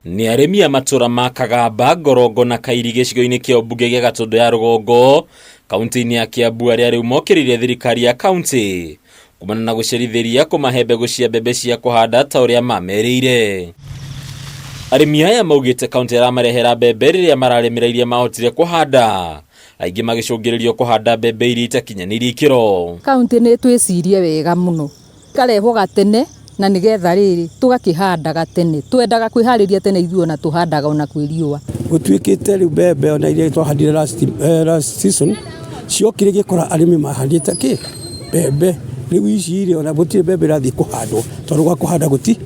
Nĩ arĩmi a matũra ma Kagamba, Ngorongo na Kairi gĩcigo-inĩ kĩa ũmbunge gĩa Gatũndũ ya Rũgongo, kaunti-inĩ ya Kiambu arĩa rĩu mokĩrĩire thirikari ya kaunti kumana na gũcerithĩria kũmahe mbegũ cia mbembe cia kũhanda ta ũrĩa mamerĩire. Arĩmi aya maugĩte kaunti ĩramarehera mbembe rĩrĩa mararĩmĩra iria mahotire kũhanda, aingĩ magĩcũngĩrĩrio kũhanda mbembe iria itakinyanĩirie ikĩro. Kaunti nĩ twĩcirie wega mũno ikarehwo gatene na nĩgetha rĩrĩ tũgakĩhanda gatene twendaga kwĩharĩria tene ithuĩ ona tũhandaga ona kwĩ riũa. Gũtuĩkĩte rĩu mbembe ona iria twahandire last season ciokire gĩkora arĩmi mahandĩte kĩ mbembe rĩu ici rĩ ona gũtirĩ mbembe ĩrathiĩ kũhandwo tondũ gwa kũhanda gũtirĩ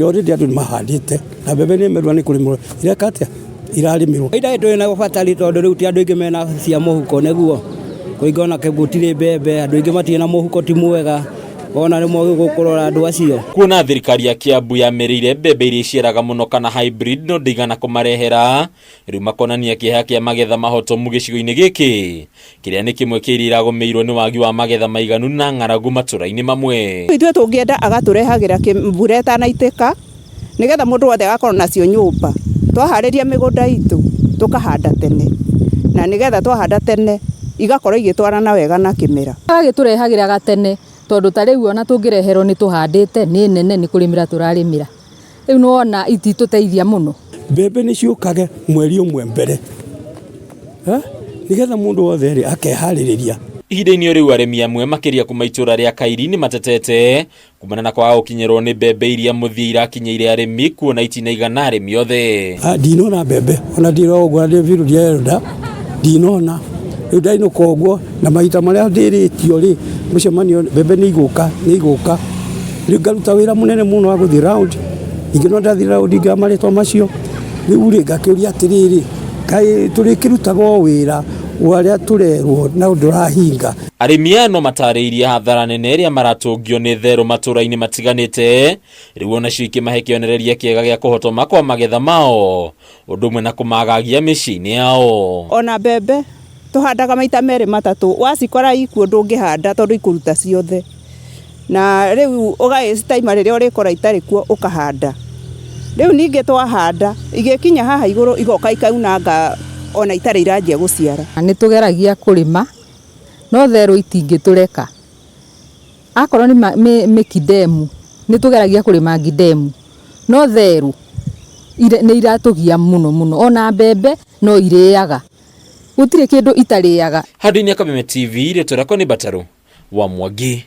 already andũ nĩ mahandĩte na mbembe nĩ merua nĩ kũrĩmĩrwo ireka atĩa irarĩmĩrwo. Ihinda rĩrĩ tũrĩ na ũbatari tondũ rĩu ti andũ aingĩ mena cia mũhuko nĩguo kũringana na gũtirĩ mbembe andũ aingĩ matirĩ na mũhuko ti mwega ona rĩmwe gũkũrora andũ acio. Kuona thirikari ya Kiambu yamĩrĩire mbembe iria iciaraga mũno kana hybrid no ndĩigana kũmarehera, rĩu makonania kĩeha kĩa magetha mahotomu gĩcigo-inĩ gĩkĩ, kĩrĩa nĩ kĩmwe kĩa iria iragũmĩirwo nĩ wagi wa magetha maiganu na ng'aragu matũra-inĩ mamwe. Ithuĩ tũngĩenda agatũrehagĩra mbura ĩtanaitĩka nĩgetha mũndũ wothe agakorwo nacio nyũmba. Twaharĩria mĩgũnda itũ tũkahanda tene na nĩgetha twahanda tene igakorwo igĩtwarana wega na kĩmera. Agagĩtũrehagĩra gatene tondũ ta rĩu ona tũngĩreherwo nĩ tũhandĩte nĩ nene nĩ kũrĩmĩra tũrarĩmĩra. Rĩu nĩ wona ititũteithia mũno. Mbembe nĩ ciũkage mweri ũmwe mbere nĩgetha mũndũ wothe rĩ akeharĩrĩria. Ihinda-inĩ o rĩu arĩmi amwe makĩria kuma itũra rĩa Kairi nĩ matetete kumana na kwaga gũkinyĩrwo nĩ mbembe iria mũthia irakinyĩire arĩmi kuona itinaigana arĩmi othe. Ndinona mbembe ona ndirogwo ndĩ biũ ndierenda ndinona rĩu ndainũka ũguo na mahinda marĩa ndĩrĩtio rĩ mũcemanio mbembe nĩ igũka nĩ igũka rĩu ngaruta wĩra mũnene mũno wa gũthiĩ round ningĩ no ndathiĩ round ngĩoya marĩtwa macio rĩu rĩ ngakĩũria atĩrĩrĩ kaĩ tũrĩkĩrutaga o wĩra warĩa tũrerwo na ndũrahinga. Arĩmi aya no matarĩirie hathara nene ĩrĩa maratũngio nĩ therũ matũra-inĩ matiganĩte, rĩu onacio ikĩmahe kĩonereria kĩega gĩa kũhotoma kwa magetha mao, ũndũ ũmwe na kũmagagia mĩciĩ-inĩ yao. Ona mbembe tũhandaga maita merĩ matatũ, wacikora ikuo ndũngĩhanda tondũ ikũruta ciothe. Na rĩu ũgagĩcitaima rĩrĩa ũrĩkora itarĩ kuo ũkahanda. Rĩu ningĩ twahanda igĩkinya haha igũrũ igoka ikaunanga ona itarĩ iranjia gũciara. Nĩ tũgeragia kũrĩma no therũ itingĩtũreka. Akorwo nĩ mĩkindemu nĩ tũgeragia kũrĩma ngindemu no therũ nĩ iratũgia mũno mũno ona mbembe no irĩaga. Gũtirĩ kĩndũ itarĩaga. Handũ-inĩ ya Kameme TV, rĩtwa rĩakwa nĩ Mbatarũ wa Mwangi.